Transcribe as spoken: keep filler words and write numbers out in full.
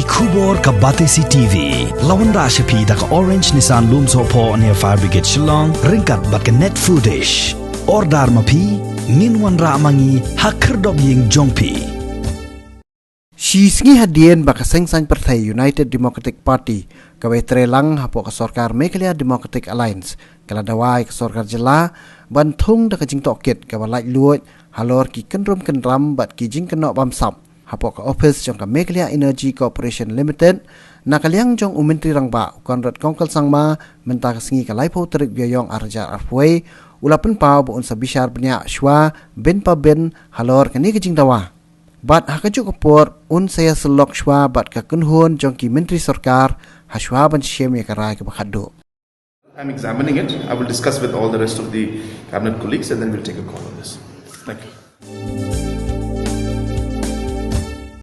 Khubor ka Batesi T V la wanrah sha phi da ka Orange Nissan Lumsohphoh near Fire Brigade Shillong, ryngkat bad ka Net Foodish. Order ma phi, ngin wanrah ma ngi ha khyrdop ïing jong phi. Shi sngi hadien ba ka seng saiñ pyrthei United Democratic Party, kaba trei lang hapoh ka sorkar Meghalaya Democratic Alliance, ka la dawa ïa ka sorkar jylla ban thung da ka jingtohkit kaba laitluid halor ki kynrum kynram bad ki jingkynnoh bamsap hapoh ka ophis jong ka Meghalaya Energy Corporation Limited. Na ka liang jong u Myntri Rangbah, u Conrad Kongkal Sangma, mynta ka sngi ka laiphew tarik Baiong arhajar arphew wei, u la pynpaw ba un sa bishar bniah shuwa bin pa bin halor kane ka jingdawa. Bad ha kajuh ka por un sa ïasyllok shuwa bad ka kynhun jong ki myntri sorkar ha shuwa ban shim ïa ka rai kaba khatduh. I'm examining it. I will discuss with all the rest of the cabinet colleagues and then we'll take a call on this.